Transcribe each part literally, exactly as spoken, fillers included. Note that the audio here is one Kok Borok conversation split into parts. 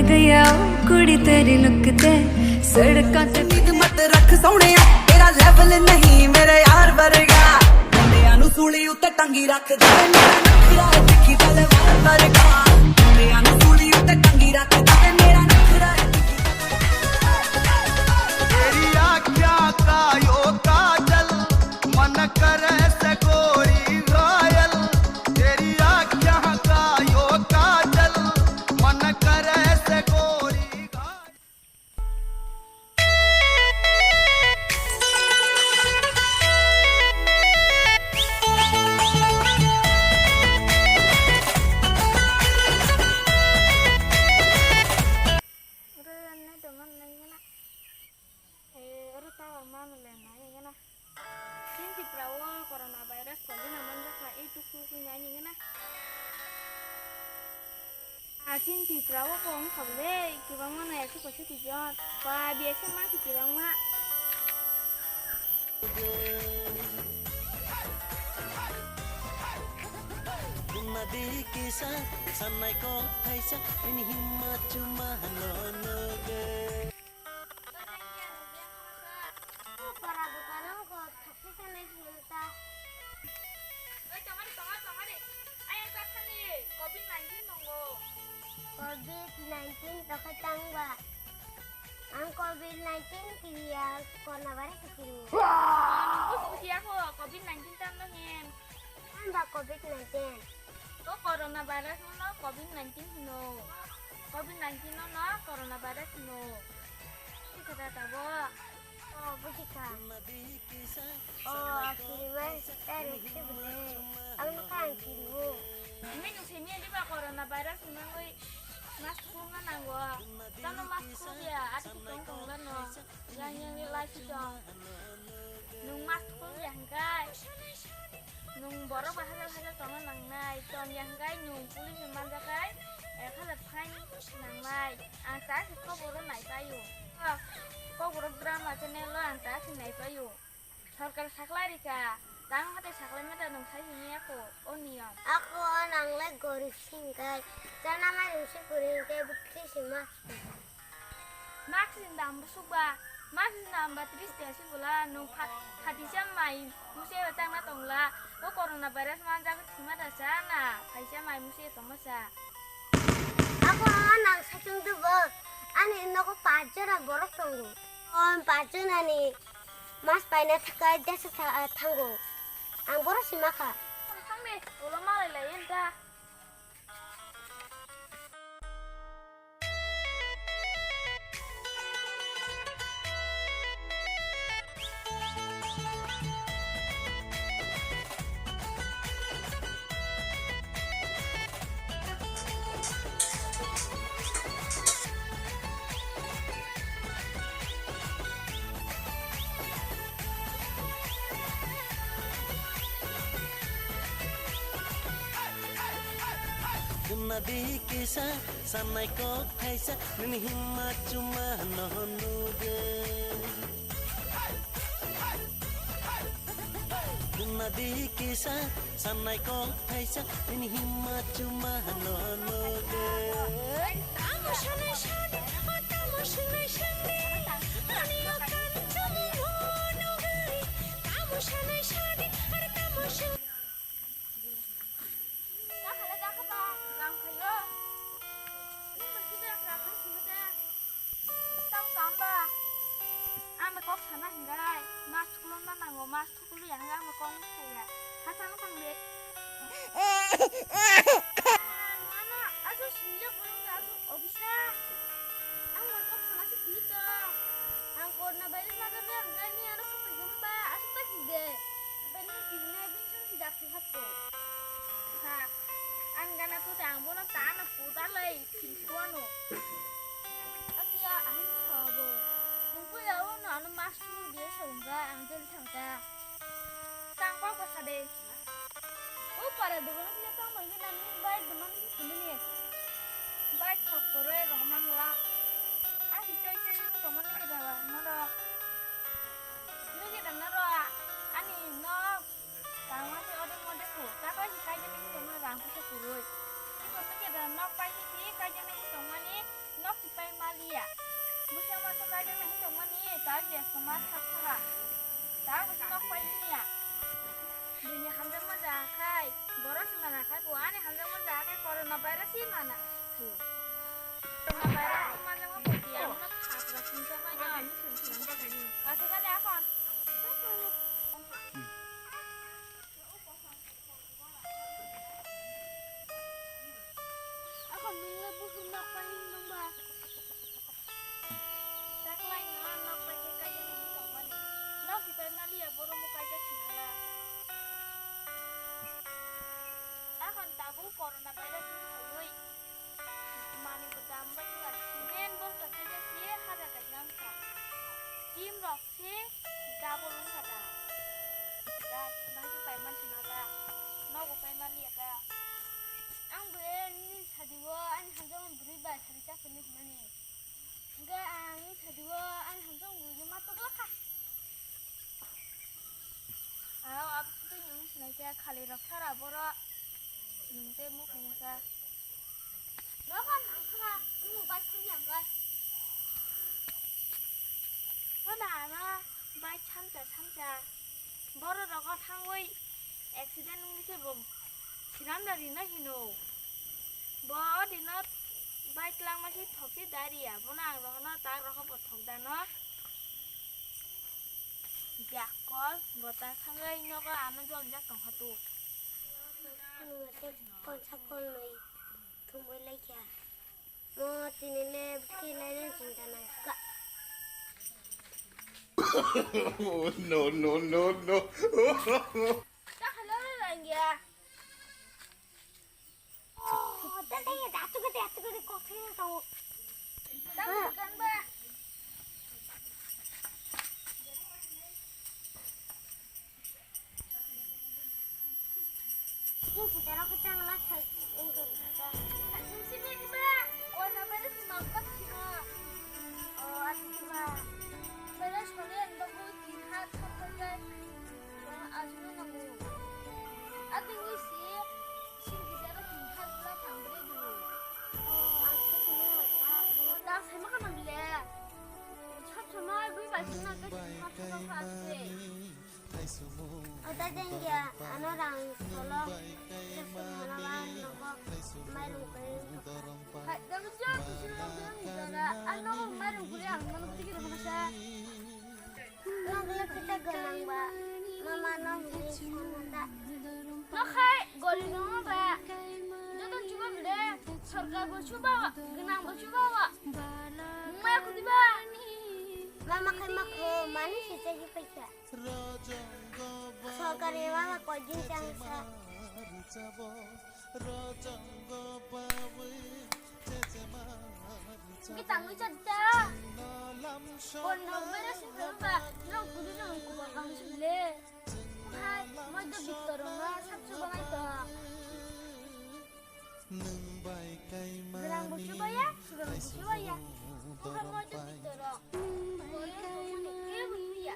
गया कुड़ी तेरी लुक ते सड़कां ते। उम्मीद मत रख सोहणिया, तेरा लेवल नहीं मेरे यार वर्गा। मुंडियां ਨੂੰ ਸੂਲੀ ਉੱਤੇ ਟੰਗੀ ਰੱਖਦਾ ਏ, ਮੇਰਾ ਨਖਰਾ ਏ ਤਿੱਖੀ ਤਲਵਾਰ ਵਰਗਾ। ਮੁੰਡਿਆਂ ਨੂੰ ਸੂਲੀ ਉੱਤੇ ਟੰਗੀ ਰੱਖਦਾ ਏ, ਮੇਰਾ ਨਖਰਾ ਏ ਤਿੱਖੀ। तेरी आँख्या का यो काजल, मन करे से गोरी घायल। तेरी आँख्या का यो काजल, मन करे से गोरी घायल। Oro nai tongma nai gana. Eh, oro tawang mano le nai gana. Chini Tripura o corona virus koinwi no manjakha, ei tuku tuku nai gana. Ah, chini Tripura o bo wngkha le, kibangma no ekso poisotti jon. Ba, biyasa ma si kibangma. Nadi kisa sanai kok thaisa, nini himma chuma no nugwi. Para dukano ko thokti sanai sinta. Oi, tongari, tonga, tongari. Ayang tathani covid nineteen tongo. Covid nineteen tokhe tangba. Ang covid nineteen kiriya, corona virus kiriya. Nungbo bujiya ko covid nineteen tamno hin. Tamba covid nineteen. O corona virus no covid nineteen hino. Covid nineteen no no corona virus hino. Sikha da tabo. O bujikha. O, ang kiribai, direct se bwle. Ang nokha ang kiribo. Menu simi diba corona virus hinwi mask khulna nango. Tamo mask khulya, ati tong tong lano. Yang yang lai si tong. Nung mask khulya hingkai. Nung borok bai hajar hajar tongna nangnai. Tongya hingkai nung police ni manjakai. Ek hajar fine nangnai. Ang ta si khoboro nai paio. Kokborok drama channel o ang ta si nai paio. Sorkar saklai rika, tang hate saklai mata nung sai hini ako, o niyom. Ako o nang le gorib singkai, chana mai rung si puri hingke bwkri si ma. Mask ni dam bwswk ba, mask ni dam ba tris tiya si bwla, nung pha-, phatisa mai muse tangna tongla, o corona virus manjak thima da sa na, phaisa mai muse tongma sa. Ako o nang sakung dubo, ani nogo pach jora borok tongo. O pach jona ni Mas paina thaka desa tha-, thango. Ang boro sima kha. Thangni, ulo malai lai enta. Nadi kisa sanai kok thaisa nini himma chuma no nude. Nadi kisa sanai kok thaisa nini himma chuma no nude. Tamo sanai sadi, o tamo sanai sadi, ani o kan chuma no nude. Tamo sanai sadi, ar tamo sanai. Dakhala dakha ba, kam khayo. Nung bai kisa kram khayo da. Tam kam ba. Ang bai kok sana hinggai. Mas thuklom na nango, mas thuklu ya hingga ang bai kok saya. Hasan kang de. Mama, asu sinja bolong da asu obisa. Ang bai kok sana si pito. Ang corona virus na dole ang gani aro khapai gumba asu ta kide. Bani kine bin sang si dak si hapto. Sa, ang gana to jang bono ta na puta lai. Sinsuano. Akia ang sabo. Nungpui ya o no ano mas tu dia songga ang jeli sangka. Tangkol ko sade. O para dugan dia tang mai na ni bai duman ni sini ni. Bai thok kore romang la. Asi choi choi ko tomon ni dawa noro. Ni ke dan noro. Ani no. Tangma se ode mode ko, ta pai si kaijak nai tongma rang puisa kwrwi. Tei bo tei keda nok pai si tei kaijak nai tongmani nok Painiya. Bini hamjakma jaga khai, borok se mana khai bo ani hamjakma jaga khai corona virus se mana thio. Corona virus wngma jagma bo tiya wngma thapra singsa bai no. Aswk ani aphano. Ako nungno buphuru nok pai nungba. Taklai no nok pai khe kaisa nung tongmani. Nok hipai maliya boro mo kaisa sinala. Ako tabuk corona virus ni thaiwi. Mani bo dam bai kha cement bosta khe siye haja kaisa wngkha. Team rok Se double wngkha da. Da, bahai khe paiman sima da. Nogo paiman liya da. Ang bo e nini sadi o ani hamjakma bwrwi bai sari chaphirni hwnmani. Hwnkhe ang nini sadi o ani hamjakma bwrwino ma tokla kha. Ao, abo twi nwng sinai khe khali rok sara boro. Nwng tei mukhung sa. Nogo nangkha, nwng bai thangya hwnkhe. Hwnba ano bike sancha sancha borok rogo thangwi accident wngwi khe bo sinanda rina hino. Bo o dino bike langma se thokse dariya, bono ang rohono tak roho bo thokdano. Biakol bo tak thangwi nogo ano jolijak tongkha tu. Konsa kolnwi thumwi laikha. Mo tini le bwtwi lainani chinta nangkha. Oh, no, no, no, no. Ta hello, Rangya. Oh, ta ta ya, ta tu ka ta, tu ka ta, kopi na tau. Ta bukan ba. Ing kita rok kecang lah, ing kita. Sini, sini, sini, Mbak. Oh, namanya si Mangkok, si Mak. Oh, asli, Mbak. Mbak, soalnya, Mbak, mau lihat, sampai, guys. Wah, asli, nggak mau. Ada yang ngisi, sini, kita rok lihat, lah, sampai dulu. Oh, asli, Mbak. Dah, saya makan, Mbak, ya. Sab samai bui bai sina ke sab sab sab se. Ota jengya ano rang solo. Sab sab mana ba nogo mairung kai. Hai, dam sab sab sab sab dara. Ano mairung kai ang mano kiti kira mana sa. Nang kaya kita ganang ba. Mama nang ni sana ta. Nokhai gori nongo ba. Joto chuba bile, sorkar bo chuba wa, gwnang bo chuba wa. Mungmaya khuti ba. Mama khai makho mani se chahi paikha. Sorkar ni mama koi din chang sa. Kita ngui chadda. Kon no bera si ba, no kudu no kuba kang sule. Hai, moi do bitoro ma sab chuba ngai to. Gwnang bo chubaya, gwnang bo chubaya. Oha moi do bitoro. Kore kore ke buya.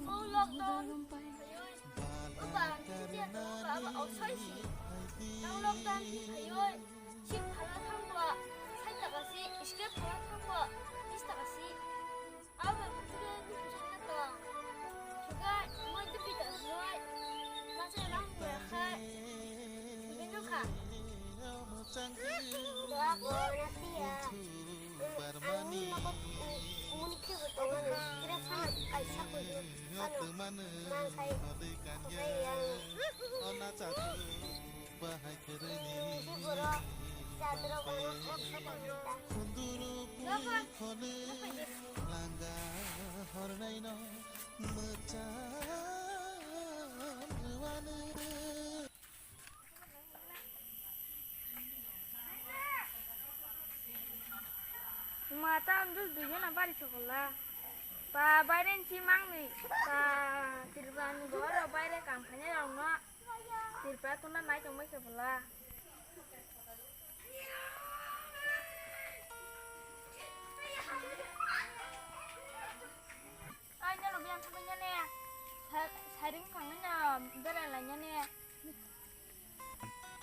O lockdown. Oba, chiti ata oba, oba, o soisi. Nang lockdown ti ayoi. Chip phala thangbo, sai taka si, script phala thangbo, bis taka si. Abo bai kuchuk kuchuk sakna tong. Suga moi tu pita noi. Masa ram berakhai. Bino kha. Doa ko nanti ya. Ang ni nogo muni khe bo tongo no. Kira phano kaisa ko yo. Ano man khai. Khai yang. Bahai kwrwini. Biboro jadrok ang ang sakang ta. Khonwi khonwi langa hornaino mwchang rwani. Mata ang dul dui jona bari chokola. Pa baire ni chimang ni. Pa tirban ni boro baire kam khanya rong no. Tirpa tuna nai tongbai khe bwla. Ai, nalo biyang thangbai nane. Sa-, sairing thangnai na berai lai nane.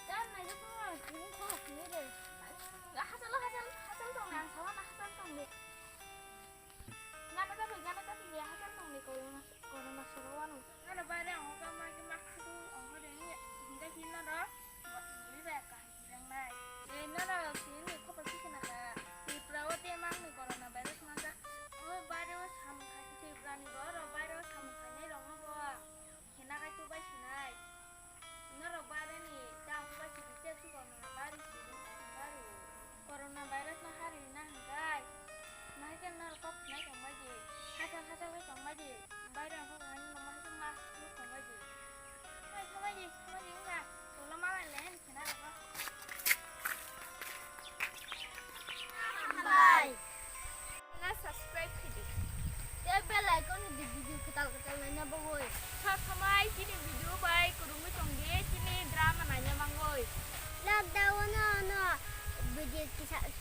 Dan nai jok no, sairing thang thangni re. Hachalo, hachal, hachal tong nang, sawa na hachal tong de. Gana tapi, gana tapi ya, hachal tong de, corona, corona soro wano.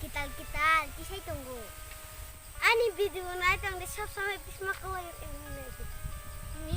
Kital kital tisai tongo. Ani video nai tong de sab samai pisma kawai. Ni